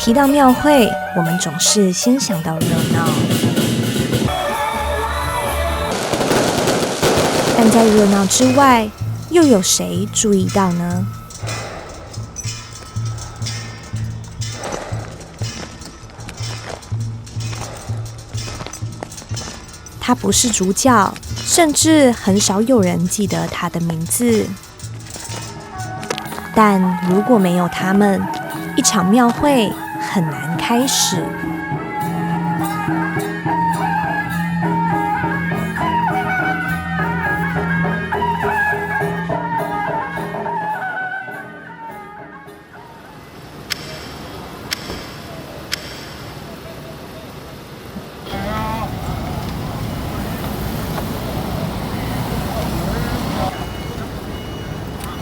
提到庙会，我們總是先想到熱鬧，但在熱鬧之外，又有誰注意到呢？他不是主角，甚至很少有人記得他的名字。但如果沒有他們，一場廟會很難開始。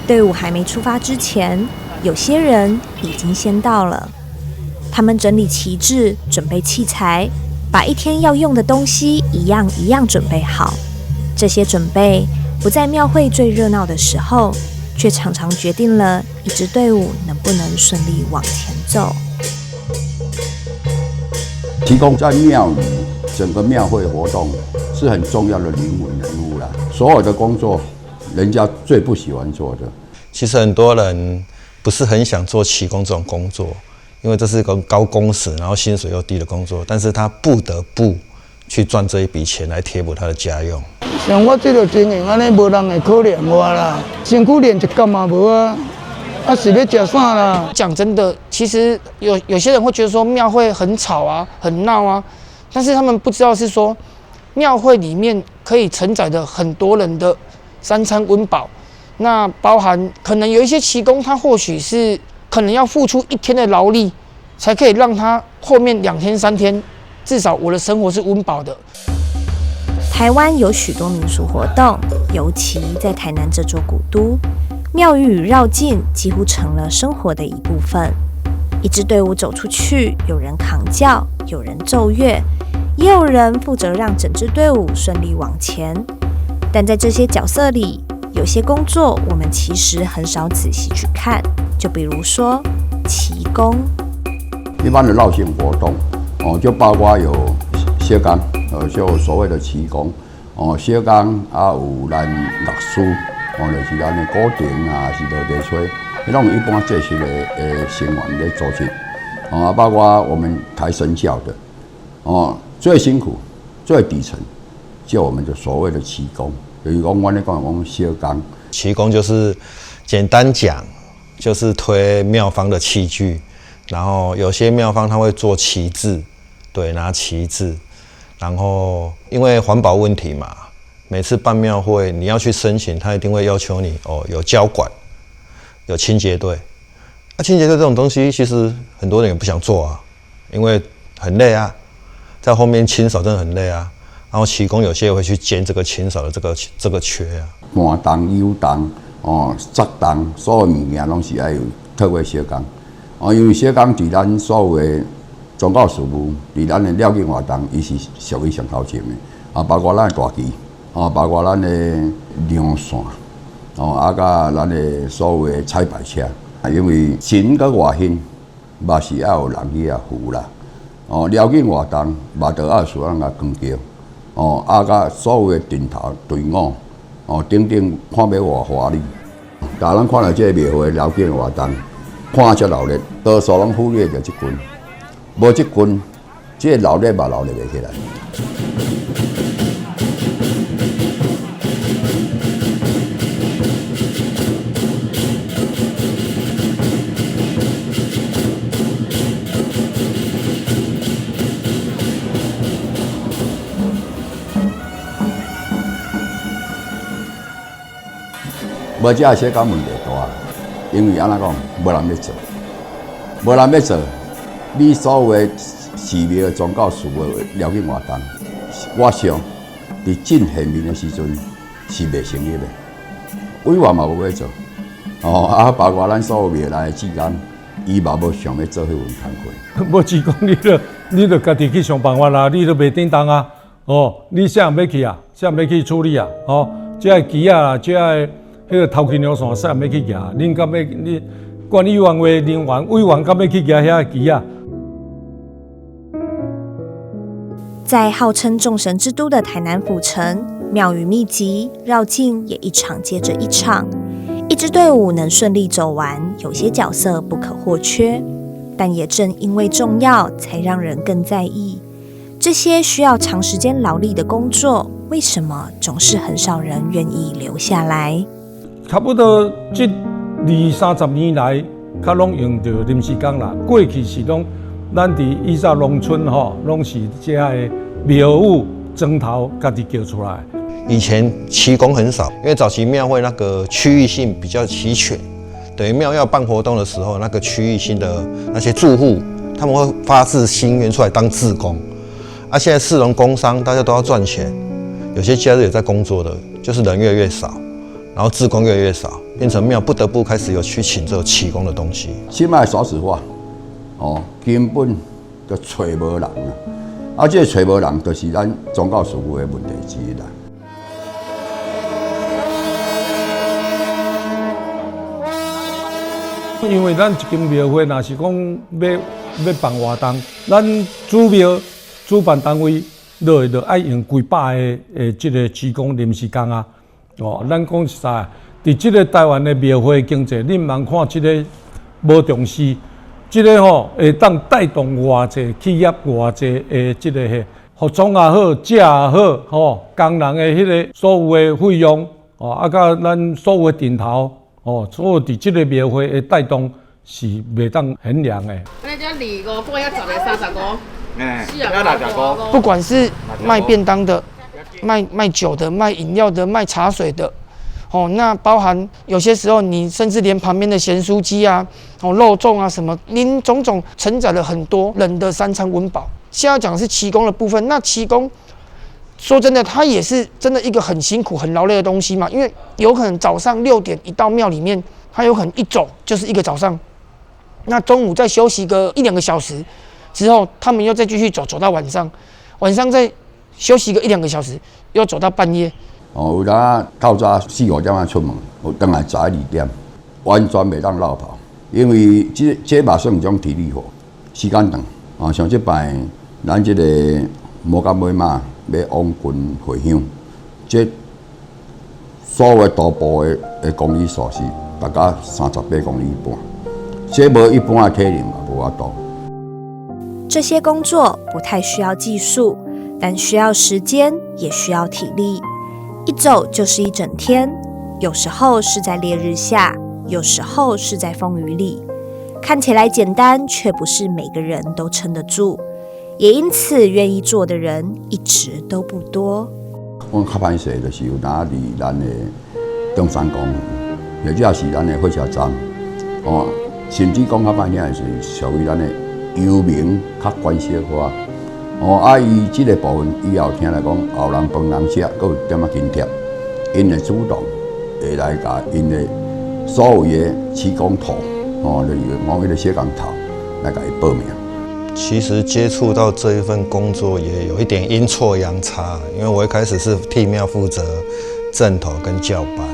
隊伍還沒出發之前，有些人已經先到了。他們整理旗幟，準備器材，把一天要用的東西一樣一樣準備好。這些準備不在廟會最熱鬧的時候，卻常常決定了一支隊伍能不能順利往前走。旗公在廟宇整個廟會活動是很重要的靈魂人物啦，所有的工作，人家最不喜歡做的。其實很多人不是很想做旗公這種工作，因為這是一個高工時，然後薪水又低的工作，但是他不得不去賺這一筆錢來貼補他的家用。像我這個經營按呢，無人會可憐我啦，身軀連一角嘛無啊，啊是欲食啥啦？講真的，其實有些人會覺得說廟會很吵啊，很鬧啊，但是他們不知道是說廟會裡面可以承載的很多人的三餐溫飽，那包含可能有一些旗公，他或許是可能要付出一天的勞力，才可以讓他後面2天3天，至少我的生活是溫飽的。台灣有許多民俗活動，尤其在台南這座古都，廟宇與繞境幾乎成了生活的一部分。一支隊伍走出去，有人扛轎，有人奏樂，也有人負責讓整支隊伍順利往前。但在這些角色裡，有些工作我們其實很少仔細去看，就比如說旗公。一般的繞境活動，哦，就包括有小工，就所謂的旗公，哦，小工啊，有咱樂師，哦，就是咱的鼓亭啊，是落地吹，彼攏一般正式的成員咧組織，哦，包括我們抬神轎的，哦，最辛苦、最底層，就我們的所謂的旗公。就是講，阮咧講講小工，旗公就是簡單講，就是推廟方的器具，然後有些廟方他會做旗幟，對，拿旗幟，然後因為環保問題嘛，每次辦廟會你要去申請，他一定會要求你哦，有交管，有清潔隊。啊，清潔隊這種東西其實很多人也不想做啊，因為很累啊，在後面清掃真的很累啊。然後旗公有些會去兼這個清掃的這個缺啊。搬重、扭重、哦，紮重，所有物件攏是愛有透過小工。哦，因為小工佇咱所有的宗教事務，佇咱的廟境活動，伊是屬於上頭前的。啊，包括咱的大旗，哦，包括咱的梁線，哦，啊，佮咱的所有的彩排車。因為神佮外現，嘛是愛有人去遐扶啦。哦，廟境活動嘛，都愛需要人共扛轎。哦，啊，佮所有的陣頭隊伍，哦，等等，看欲偌華麗。但咱看著這個廟會繞境活動，看遮熱鬧，多數攏忽略著這群，無這群，這個熱鬧嘛熱鬧袂起來。無這小工問題大，因為按怎講，無人欲做，無人欲做，你所有的寺廟、宗教事務廟境活動，我想佇真現面的時陣是袂成立的，委員嘛無欲做，哦啊，包括咱所有廟內的志工，伊嘛無想欲做彼份工課。無志工，你就家己去想辦法啦，你都袂叮當啊，哦，你啥人欲去啊？啥人欲去處理啊？哦，這个旗仔，這个彼個頭前兩線，啥人欲去舉？恁敢欲？你管理員會人員委員敢欲去舉遐个旗仔？在號稱眾神之都的台南府城，廟宇密集，繞境也一場接着一場。一支隊伍能順利走完，有些角色不可或缺，但也正因為重要，才讓人更在意。這些需要長時間勞力的工作，為什麼總是很少人願意留下來？差不多這二三十年來，較攏用著臨時工啦。過去是攏咱佇以前農村吼，攏是這个廟宇磚頭家己叫出來。以前齊工很少，因為早期廟會那個區域性比較齊全，等於廟要辦活動的時候，那個區域性的那些住戶，他們會發自心願出來當志工。啊，現在士農工商，大家都要賺錢，有些假日也在工作的，就是人越來越少，然後志工越來越少，變成廟不得不開始有去請這個齊工的東西。現在少子化，哦，根本就揣無人啊！啊，這個揣無人，就是咱宗教事務的問題之一啦。因為咱一間廟會，若是講欲辦活動，咱主廟主辦單位就愛用幾百个的這個齊工臨時工啊。哦，咱講實在，佇這個台灣的廟會經濟，你毋通看這個無重視，這個吼會當帶動偌濟企業、偌濟的這個服裝也好、食也好，吼，工人的彼個所有的費用，哦，啊，佮咱所有的陣頭。哦，所以佇這個廟會的帶動是袂當衡量的。那這二五個要十个35，哎，要65。不管是賣便當的、賣酒的、賣飲料的、賣茶水的，哦，那包含有些時候你甚至連旁邊的鹹酥雞啊、哦肉粽啊什麼，林總總承載了很多人的三餐溫飽。現在講的是齊工的部分，那齊工說真的，他也是真的一個很辛苦、很勞累的東西嘛。因為有可能早上6點一到廟裡面，他有可能一走就是一個早上，那中午再休息個一兩個小時之後，他們又再繼續走，走到晚上，晚上再休息個一兩個小時，又走到半夜。哦，有當透早四五點仔出門，有轉來11、12點，完全袂當落跑，因為這嘛算一種體力活，時間長。哦，像這擺咱這個摩羯尾馬欲往巡回鄉，這所有徒步的公里數是大概38公里半，這無一般的體能嘛，無法度。這些工作不太需要技術，但需要時間，也需要體力。一走就是一整天，有時候是在烈日下，有時候是在風雨裡。看起來簡單，卻不是每個人都撐得住。也因此，願意做的人一直都不多。阮較歹勢，就是有當佇咱的中山公園，或者是咱的火車站，哦，甚至講較歹聽的是屬於咱的遊民較關小可。哦，啊，伊這個部分以後聽來講，後人幫人食，閣有點仔津貼，𪜶會主動會來共𪜶的所有的齊工頭，哦，就是講彼個小工頭來共伊報名。其實接觸到這一份工作也有一點陰錯陽差，因為我一開始是替廟負責陣頭跟轎班，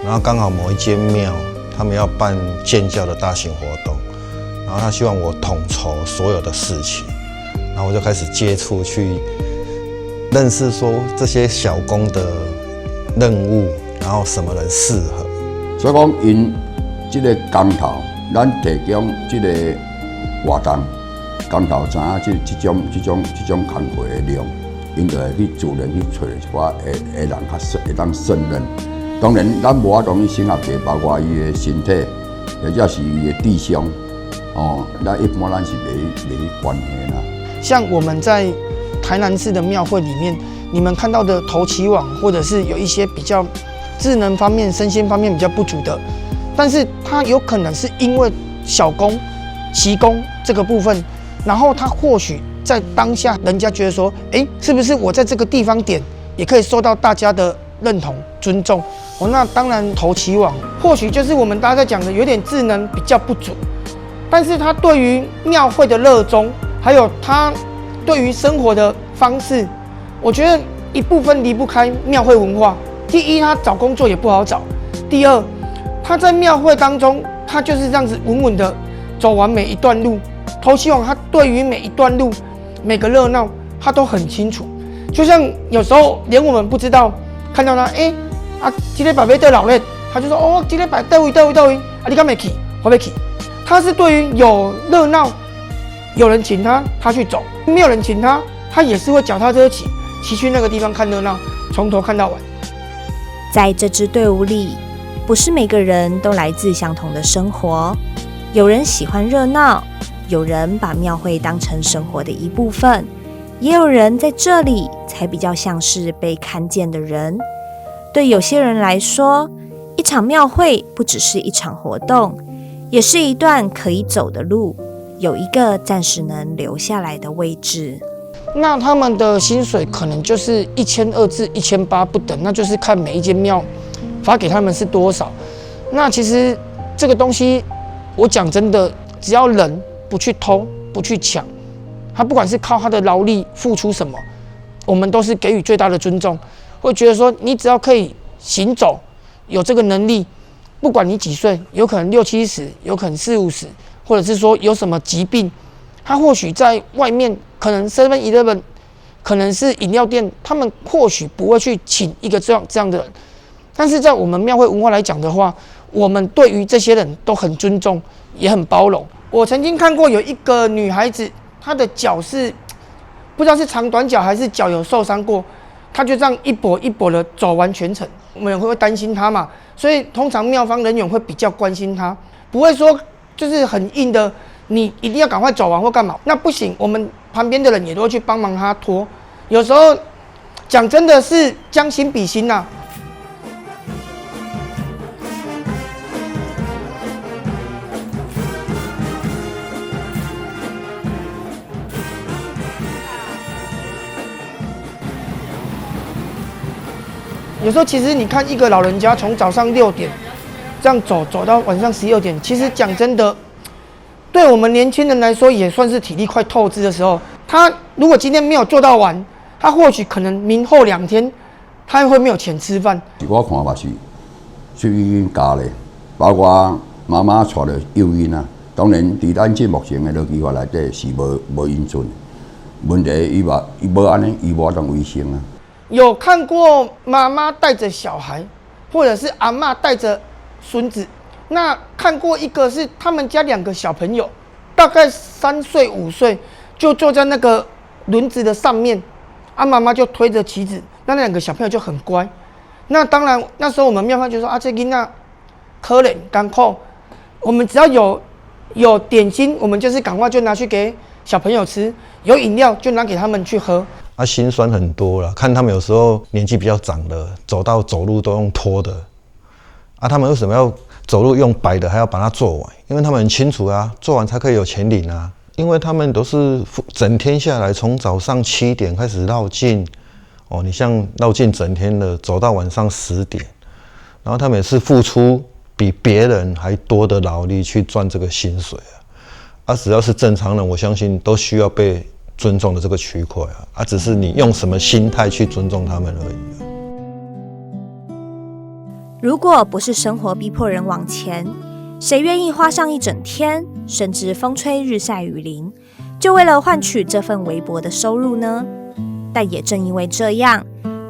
然後剛好某一間廟他們要辦建醮的大型活動，然後他希望我統籌所有的事情，然後我就開始接觸去認識說這些小工的任務，然後什麼人適合。所以講，𪜶這個工頭，咱提供這個活動。工頭知影這種工課的量，𪜶就會去自然去揣一寡的人較會當勝任。當然，咱無法度去審核包括伊的身體，或者是伊的智商，哦，咱一般咱是袂去關係啦。像我們在台南市的廟會裡面，你們看到的頭起網，或者是有一些比較智能方面、身心方面比較不足的，但是他有可能是因為小工、齊工這個部分。然後他或許在當下，人家覺得說，哎，是不是我在這個地方點也可以受到大家的認同、尊重？哦，那當然投其網，或許就是我們大家在講的有點智能比較不足，但是他對於廟會的熱衷，還有他對於生活的方式，我覺得一部分離不開廟會文化。第一，他找工作也不好找；第二，他在廟會當中，他就是這樣子穩穩的走完每一段路。頭起網，他對於每一段路、每個熱鬧，他都很清楚。就像有时候连我們不知道，看到他，欸，啊，這禮拜欲佗落咧，他就說哦，這禮拜佗位佗位佗位，啊，你敢會去？我欲去。他是對於有熱鬧，有人請他，他去走；沒有人請他，他也是會腳踏車騎騎去那個地方看熱鬧，從頭看到尾。在這支隊伍裡，不是每個人都來自相同的生活。有人喜歡熱鬧，有人把廟會當成生活的一部分，也有人在這裡才比較像是被看見的人。對有些人來說，一場廟會不只是一場活動，也是一段可以走的路，有一個暫時能留下來的位置。那他們的薪水可能就是1200至1800不等，那就是看每一間廟發給他們是多少。那其實這個東西，我講真的，只要人不去偷、不去搶，他不管是靠他的勞力付出什麼，我們都是給予最大的尊重。會覺得說，你只要可以行走，有這個能力，不管你幾歲，有可能六七十，有可能四五十，或者是說有什麼疾病，他或許在外面可能 7-Eleven，可能是飲料店，他們或許不會去請一個這樣的人，但是在我們廟會文化來講的話，我們對於這些人都很尊重，也很包容。我曾經看過有一個女孩子，她的腳是不知道是長短腳還是腳有受傷過，她就這樣一跛一跛的走完全程。我們會擔心她嘛，所以通常廟方人員會比較關心她，不會說就是很硬的，你一定要趕快走完或幹嘛？那不行，我們旁邊的人也都會去幫忙他拖。有時候講真的是將心比心吶。有時候其實你看一個老人家從早上6點這樣走，走到晚上12點，其實講真的，對我們年輕人來說也算是體力快透支的時候。他如果今天沒有做到完，他或許可能明後2天，他會沒有錢吃飯。我看嘛是屬於教咧，包括媽媽帶著幼囡仔，當然佇咱這目前的勞基法內底是無允准。問題伊嘛伊無按呢，伊無當衛生啊。有看過媽媽帶著小孩，或者是阿嬤帶著孫子。那看過一個是他們家2個小朋友，大概3歲5歲，就坐在那個輪子的上面，啊，媽媽就推着旗子，那2個小朋友就很乖。那當然那時候我們廟方就說啊，這囡仔可憐艱苦，我們只要有點心，我們就是趕快就拿去給小朋友吃，有飲料就拿給他們去喝。啊，心酸很多了，看他們有時候年紀比較長的，走到走路都用拖的，啊，他們為什麼要走路用擺的，還要把它做完？因為他們很清楚啊，做完才可以有錢領啊。因為他們都是整天下來，從早上7點開始繞境，哦，你像繞境整天的，走到晚上10點，然後他們也是付出比別人還多的勞力去賺這個薪水啊。啊，只要是正常人，我相信都需要被尊重的這個區塊啊，啊，只是你用什麼心態去尊重他們而已。如果不是生活逼迫人往前，誰願意花上一整天，甚至風吹日曬雨淋，就為了換取這份微薄的收入呢？但也正因為這樣，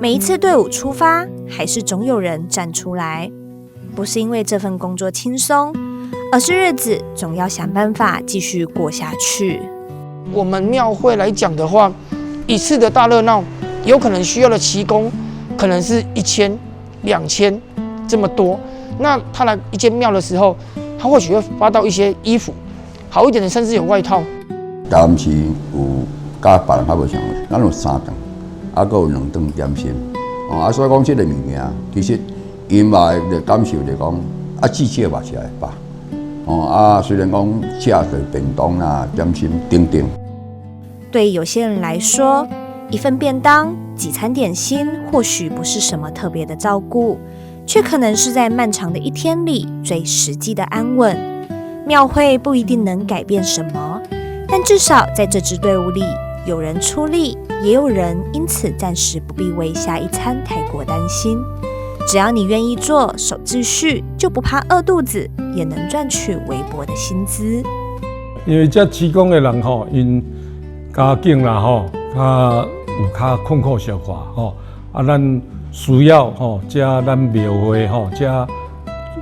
每一次隊伍出發，還是總有人站出來。不是因為這份工作輕鬆，而是日子總要想辦法繼續過下去。我們廟會來講的話，一次的大熱鬧，有可能需要的旗工可能是1000、2000這麼多。那他來一間廟的時候，他或許會發到一些衣服，好一點的甚至有外套。台南市有佮別人較無相仝，咱有3頓，啊，閣有2頓點心。哦，啊，所以講這個物件，其實𪜶嘛會感受就講，啊，至少嘛是會飽。哦，啊，雖然講食著便當啦、點心等等。對有些人來說，一份便當、幾餐點心，或許不是什麼特別的照顧，卻可能是在漫長的一天裡最實際的安穩。廟會不一定能改變什麼，但至少在這支隊伍裡，有人出力，也有人因此暫時不必為下一餐太過擔心。只要你願意做，守秩序，就不怕餓肚子，也能賺取微薄的薪資。因為這施工的人吼，𪜶家境啦吼，較有較困苦小可吼。啊，咱需要吼，遮咱廟會吼，遮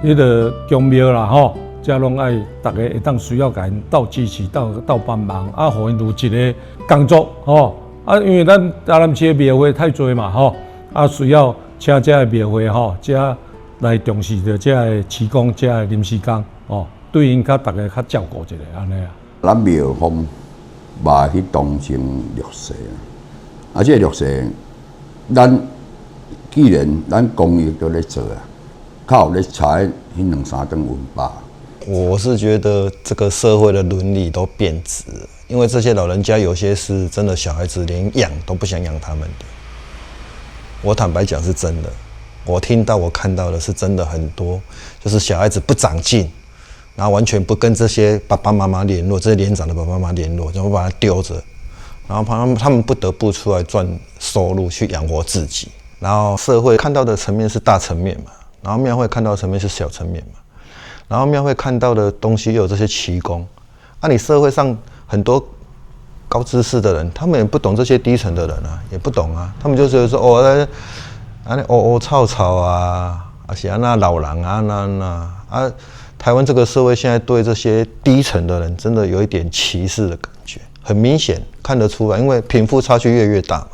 彼个宮廟啦吼，遮攏愛逐家會當需要共𪜶鬥支持、鬥鬥幫忙，啊，予𪜶有一个工作吼。啊，因為咱台南市的廟會太濟嘛吼，啊，需要請遮的廟會吼，遮來重視著遮的乩工、遮的臨時工吼，對𪜶較逐家較照顧一下按呢啊。咱廟方嘛去同情弱勢啊，這个弱勢，咱既然咱公益都咧做啊，較有咧差彼兩三頓溫飽。我是覺得這個社會的倫理都變質了，因為這些老人家有些是真的小孩子連養都不想養他們的。我坦白講是真的，我聽到我看到的是真的很多，就是小孩子不長進，然後完全不跟這些爸爸媽媽聯絡，這些年長的爸爸媽媽聯絡，然後把他丟着，然後他們不得不出來賺收入去養活自己。然後社會看到的層面是大層面嘛，然後廟會看到的層面是小層面嘛，然後廟會看到的東西又有這些乩工，啊，你社會上很多高知識的人，他們也不懂這些低層的人啊，也不懂啊，他們就覺得說哦，按呢烏烏臭臭啊，啊是按呢老人啊那那啊，台灣這個社會現在對這些低層的人真的有一點歧視的感覺，很明顯看得出來，因為貧富差距越來越大嘛。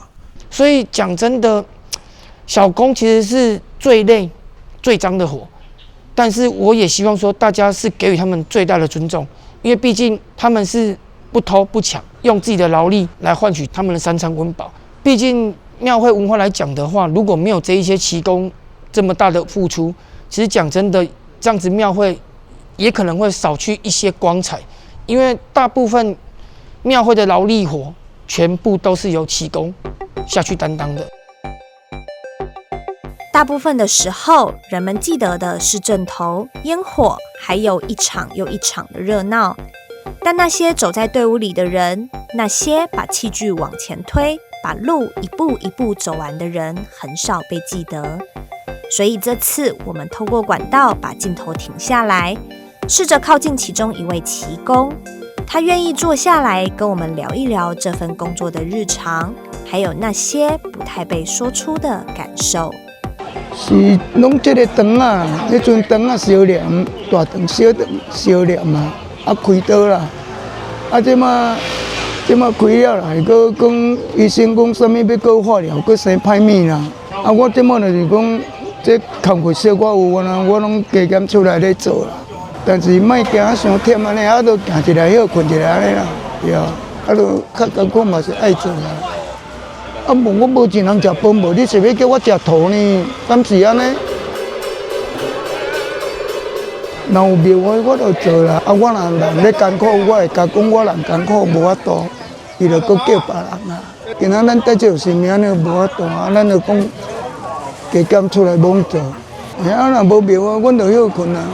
所以講真的，小工其實是最累、最髒的活，但是我也希望說大家是給予他們最大的尊重，因為畢竟他們是不偷不搶，用自己的勞力來換取他們的三餐溫飽。畢竟廟會文化來講的話，如果沒有這一些乩工這麼大的付出，其實講真的，這樣子廟會也可能會少去一些光彩，因為大部分廟會的勞力活全部都是由乩工下去擔當的。大部分的時候，人們記得的是陣頭、煙火，還有一場又一場的熱鬧。但那些走在隊伍裡的人，那些把器具往前推、把路一步一步走完的人，很少被記得。所以這次我們透過管道把鏡頭停下來，試着靠近其中一位乩工，他願意坐下來跟我們聊一聊這份工作的日常，還有那些不太被說出的感受。是攏這个腸仔，彼陣腸仔相連，大腸小腸相連啊，啊開刀啦，啊這馬這馬開了啦，閣講醫生講啥物欲閣化療，閣生歹物啦。啊我這馬就是講，這工課小可有啊，我攏加減出來咧做啦。但是莫行啊傷忝按呢，啊就行一下歇睏一下按呢啦，對啊，啊就較艱苦嘛是愛做啦。啊，無我無錢通食飯，無你是欲叫我食土呢？敢是按呢？若有廟會，我就做啦。啊，我若人咧艱苦，我會共講我人艱苦無法度，伊就閣叫別人啊。今仔咱帶這個生命呢無法度啊，咱就講加減出來罔做。啊，若無廟啊，阮就歇睏啊，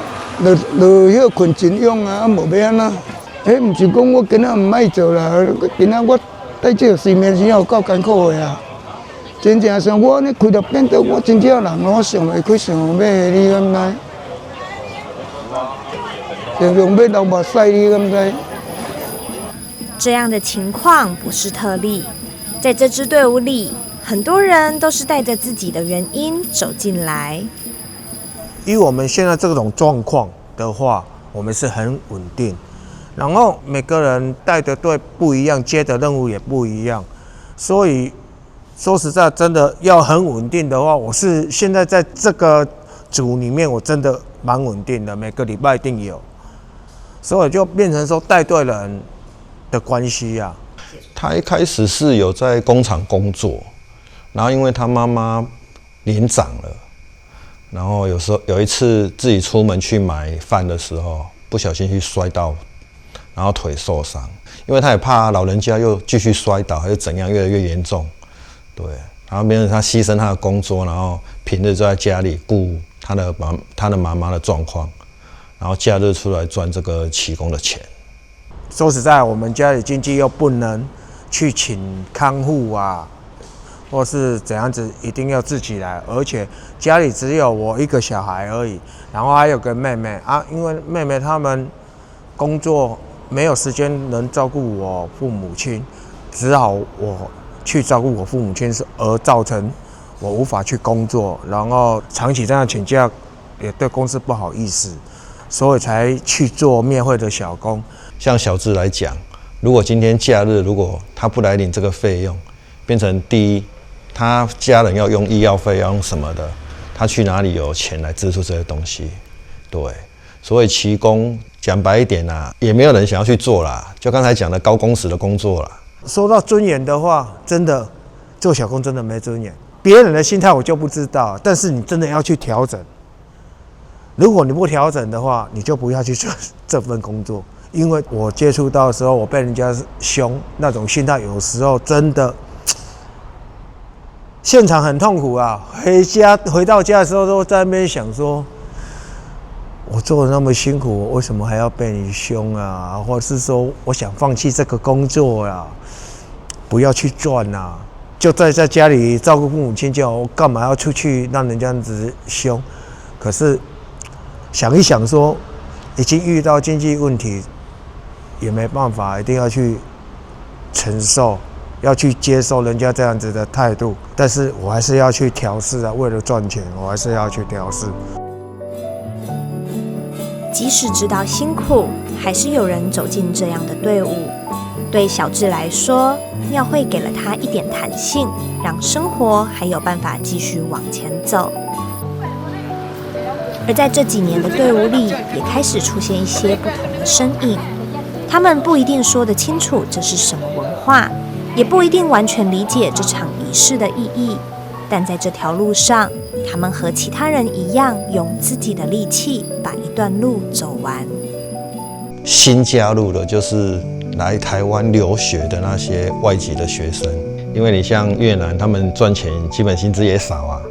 就就歇睏真勇啊，啊無欲按怎？彼毋是講我今仔毋愛做啦，今仔我帶這個生命真有夠艱苦的啊！真正像我按呢開著變倒，我真正人我想袂開，想欲你敢知？想欲流目屎，你敢知？這樣的情況不是特例，在這支隊伍裡，很多人都是帶着自己的原因走進來。以我們現在這種狀況的話，我們是很穩定。然後每個人帶的隊不一樣，接的任務也不一樣，所以說實在，真的要很穩定的話，我是現在在這個組裡面，我真的蠻穩定的，每個禮拜一定有，所以就變成說帶隊人的關係啊。他一開始是有在工廠工作，然後因為他媽媽年長了，然後有時候有一次自己出門去買飯的時候，不小心去摔到。然後腿受傷，因為他也怕老人家又繼續摔倒還是怎樣，越來越嚴重，對，然後變成他犧牲他的工作，然後平日就在家裡顧他的媽媽的狀況，然後假日出來賺這個乩工的錢。說實在，我們家裡經濟又不能去請看護啊，或是怎樣子，一定要自己來，而且家裡只有我一個小孩而已，然後還有個妹妹啊，因為妹妹他們工作沒有時間能照顧我父母親，只好我去照顧我父母親，而造成我無法去工作，然後長期這樣請假，也對公司不好意思，所以才去做廟會的小工。像小智來講，如果今天假日如果他不來領這個費用，變成第一，他家人要用醫藥費，要用什麼的，他去哪裡有錢來支出這些東西？對，所以旗工講白一點啦，也沒有人想要去做啦。就剛才講的高工時的工作啦。說到尊嚴的話，真的做小工真的沒尊嚴。別人的心態我就不知道，但是你真的要去調整。如果你不調整的話，你就不要去做這份工作。因為我接觸到的時候，我被人家兇，那種心態，有時候真的現場很痛苦啊。回家回到家的時候，都在那邊想說，我做的那麼辛苦，我為什麼還要被你兇啊？或者是說，我想放棄這個工作啊，不要去賺啊，就在家裡照顧父母親就好，我幹嘛要出去讓人家這樣子兇？可是想一想說，已經遇到經濟問題，也沒辦法，一定要去承受，要去接受人家這樣子的態度。但是我還是要去調適啊，為了賺錢，我還是要去調適。即使知道辛苦，還是有人走進這樣的隊伍。對小智來說，廟會給了他一點彈性，讓生活還有辦法繼續往前走。而在這幾年的隊伍裡，也開始出現一些不同的身影。他們不一定說得清楚這是什麼文化，也不一定完全理解這場儀式的意義，但在這條路上，他們和其他人一樣，用自己的力氣把一段路走完。新加入的就是來台灣留學的那些外籍的學生，因為你像越南，他們賺錢基本薪資也少啊，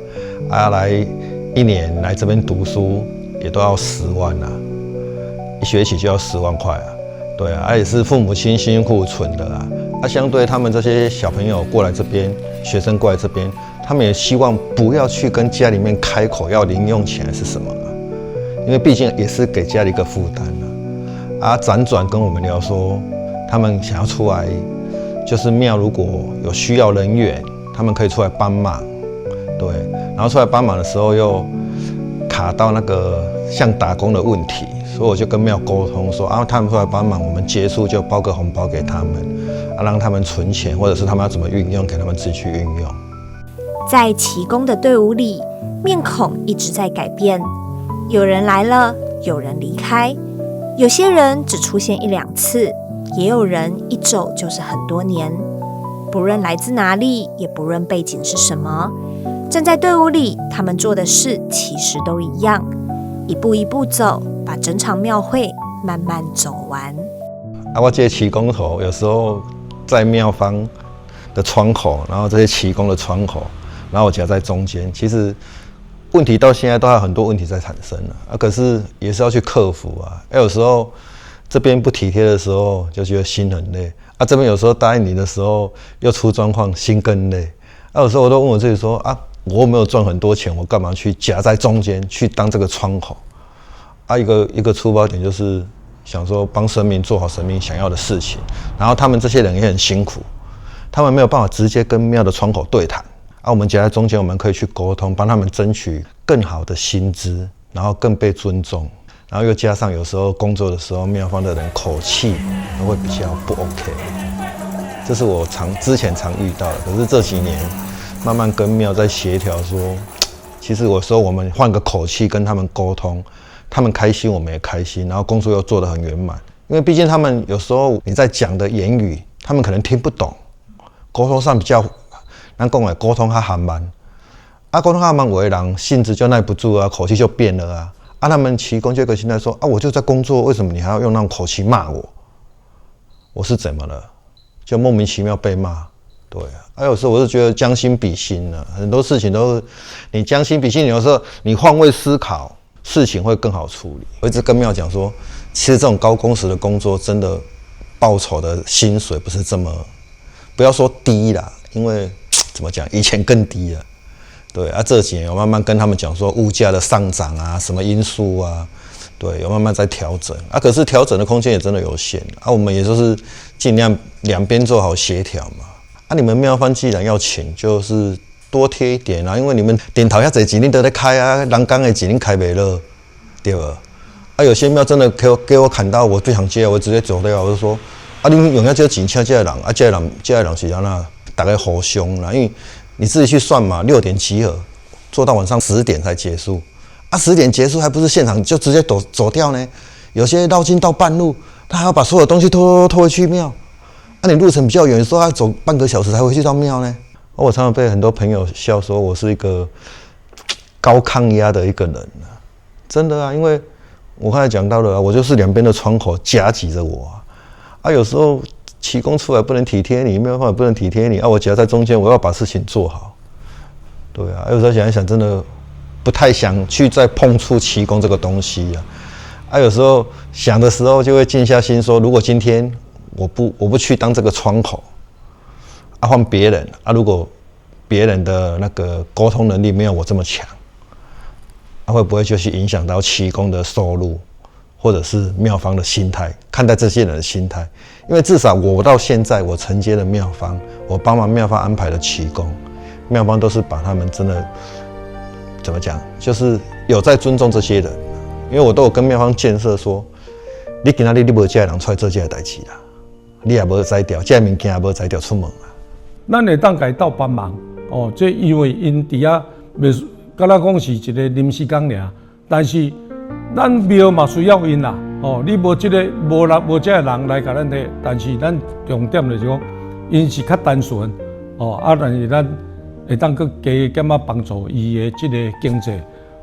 啊來一年來這邊讀書也都要10萬啊，一學期就要10萬塊啊，對啊，也是父母親辛辛苦苦存的啊，啊相對他們這些小朋友過來這邊，學生過來這邊，他們也希望不要去跟家裡面開口要零用錢還是什麼啊，因為畢竟也是給家裡一個負擔啊。啊，輾轉跟我們聊說，他們想要出來，就是廟如果有需要人員，他們可以出來幫忙，對。然後出來幫忙的時候又卡到那個像打工的問題，所以我就跟廟溝通說，啊，他們出來幫忙，我們結束就包個紅包給他們，啊，讓他們存錢，或者是他們要怎麼運用，給他們自己去運用。在旗工的隊伍裡，面孔一直在改變，有人來了，有人離開，有些人只出現一兩次，也有人一走就是很多年。不論來自哪裡，也不論背景是什麼，站在隊伍裡，他們做的事其實都一樣，一步一步走，把整場廟會慢慢走完。啊，我這個旗工頭有時候在廟方的窗口，然後這些旗工的窗口，然後我夾在中間，其實問題到現在都還有很多問題在產生了啊，可是也是要去克服啊。有時候這邊不體貼的時候，就覺得心很累啊；這邊有時候答應你的時候又出狀況，心更累。啊，有時候我都問我自己說啊，我又沒有賺很多錢，我幹嘛去夾在中間去當這個窗口？啊，一個一個出發點就是想說幫神明做好神明想要的事情，然後他們這些人也很辛苦，他們沒有辦法直接跟廟的窗口對談。啊，我們夾在中間，我們可以去溝通，幫他們爭取更好的薪資，然後更被尊重，然後又加上有時候工作的時候，廟方的人口氣都會比較不 OK，這是我之前常遇到的。可是這幾年慢慢跟廟在協調，說，其實有時候我們換個口氣跟他們溝通，他們開心，我們也開心，然後工作又做得很圓滿。因為畢竟他們有時候你在講的言語，他們可能聽不懂，溝通上比較。咱講的溝通較緩慢，啊，溝通較慢，有的人性子就耐不住啊，口氣就變了啊。啊，他們旗工就一個心態說啊，我就在工作，為什麼你還要用那種口氣罵我？我是怎麼了？就莫名其妙被罵，對啊。啊，有時候我是覺得將心比心啊，很多事情都是你將心比心，有時候你換位思考，事情會更好處理。我一直跟廟講說，其實這種高工時的工作，真的報酬的薪水不是這麼，不要說低啦，因為。怎麼講？以前更低了，對啊，這幾年我慢慢跟他們講說，物價的上漲啊，什麼因素啊，對，有慢慢在調整啊。可是調整的空間也真的有限啊。我們也就是盡量兩邊做好協調嘛。啊，你們廟方既然要請，就是多貼一點啊，因為你們頂頭遐濟錢，恁都咧開啊，人工的錢恁開袂落，對無？啊，有些廟真的給我砍到，我不想接，我直接走掉。我就說，啊，你用遐少錢請這個人，啊，這個人是按怎？大家互相啦，因為你自己去算嘛，6點集合，做到晚上十點才結束，啊，十點結束還不是現場就直接走掉呢？有些繞境到半路，他還要把所有東西拖拖拖回去廟。啊，你路程比較遠，說要走半個小時才回去到廟呢。我常常被很多朋友笑說我是一個高抗壓的一個人。真的啊，因為我剛才講到了，我就是兩邊的窗口夾擊着我啊。啊，有時候乩公出來不能體貼你，沒有辦法不能體貼你啊。我夾在中間，我要把事情做好。對啊，有時候想一想，真的不太想去再碰觸乩公這個東西啊。啊，有時候想的時候就會靜下心說，如果今天我不去當這個窗口，啊，換別人啊，如果別人的那個溝通能力沒有我這麼強，啊，會不會就是影響到乩公的收入，或者是廟方的心態，看待這些人的心態？因為至少我到現在，我承接了廟方，我幫忙廟方安排的乩公，廟方都是把他們真的怎麼講，就是有在尊重這些人，因為我都有跟廟方建設說，你今仔日你無這个人出來做這个代誌啦。你也無才調，這个物件也無才調出門啊。咱會當共伊鬥幫忙哦，這因為𪜶佇遐袂，敢若講是一個臨時工爾，但是咱廟嘛需要𪜶啦。哦，你無這個無人無這个人來共咱提，但是咱重點就是講，𪜶是較單純哦，啊，但是咱會當閣加減仔幫助伊的這個經濟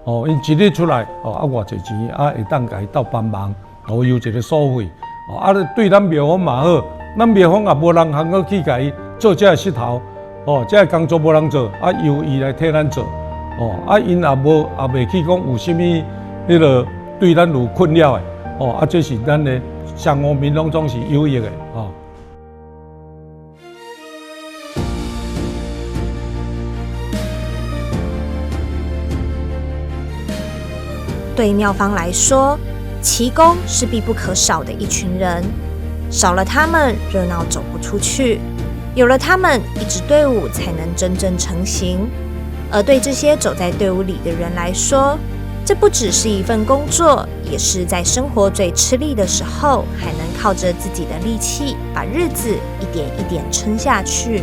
哦，𪜶一日出來哦，啊偌濟錢啊，會當共伊鬥幫忙，哦，有一個所費。哦，啊，對咱廟方嘛好，咱廟方也無人通閣去共伊做這个穡頭，哦，這个工作無人做，啊，由伊來替咱做，哦，啊，𪜶也無也袂去講有啥物彼个對咱有困擾的，哦，啊，這是咱的相互面攏總是有益的，哦。對廟方來說，乩公是必不可少的一群人，少了他們，熱鬧走不出去；有了他們，一支隊伍才能真正成型。而對這些走在隊伍裡的人來說，這不只是一份工作，也是在生活最吃力的時候，還能靠着自己的力氣，把日子一點一點撐下去。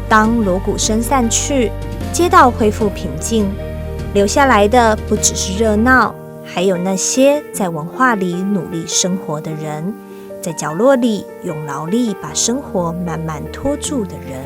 當鑼鼓聲散去，街道恢復平靜，留下來的不只是熱鬧。還有那些在文化裡努力生活的人，在角落裡用勞力把生活慢慢拖住的人。